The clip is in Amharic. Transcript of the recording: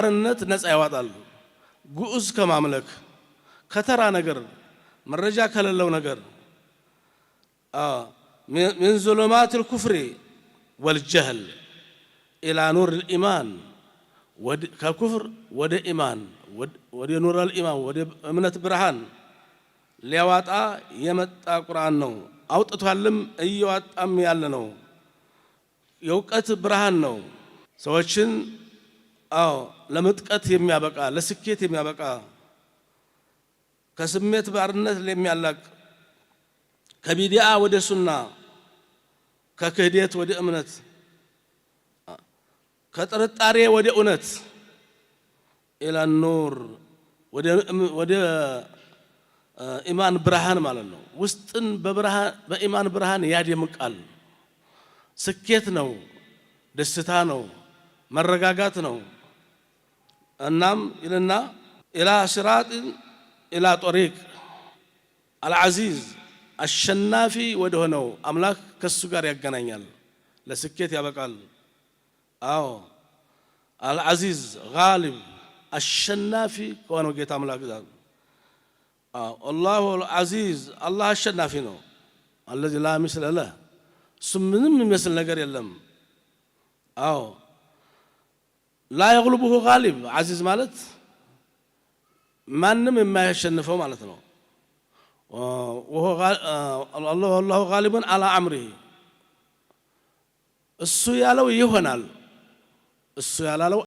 ከባርነት ነፃ ያወጣል። ግዑዝ ከማምለክ፣ ከተራ ነገር፣ መረጃ ከሌለው ነገር፣ من ظلمات الكفر والجهل إلى نور الإيمان፣ ከኩፍር ወደ ኢማን፣ ወደ نور الإيمان፣ ወደ እምነት ብርሃን ሊያዋጣ የመጣ ቁርአን ነው። አውጥቷልም እየዋጣም ያለ ነው። የእውቀት ብርሃን ነው። ሰዎችን አዎ ለምጥቀት የሚያበቃ፣ ለስኬት የሚያበቃ፣ ከስሜት ባርነት የሚያላቅ፣ ከቢዲአ ወደ ሱና፣ ከክህደት ወደ እምነት፣ ከጥርጣሬ ወደ እውነት፣ إلى النور፣ ወደ ኢማን ብርሃን ማለት ነው። ውስጥን በኢማን ብርሃን ያደምቃል። ስኬት ነው፣ ደስታ ነው፣ መረጋጋት ነው። እናም ይልና إلى صراط إلى طريق العزيز፣ አሸናፊ ወደ ሆነው አምላክ ከሱ ጋር ያገናኛል፣ ለስኬት ያበቃል። አዎ العزيز غالب፣ አሸናፊ ከሆነው ጌታ አምላክ ጋር። الله العزيز፣ አላህ አሸናፊ ነው። الذي لا مثل له፣ እሱ ምንም የሚመስል ነገር የለም። አዎ لا يغلبه غالب፣ عزيز ማለት ማንም የማያሸንፈው ማለት ነው። الله غالب على أمره፣ እሱ ያለው ይሆናል፣ እሱ ያላለው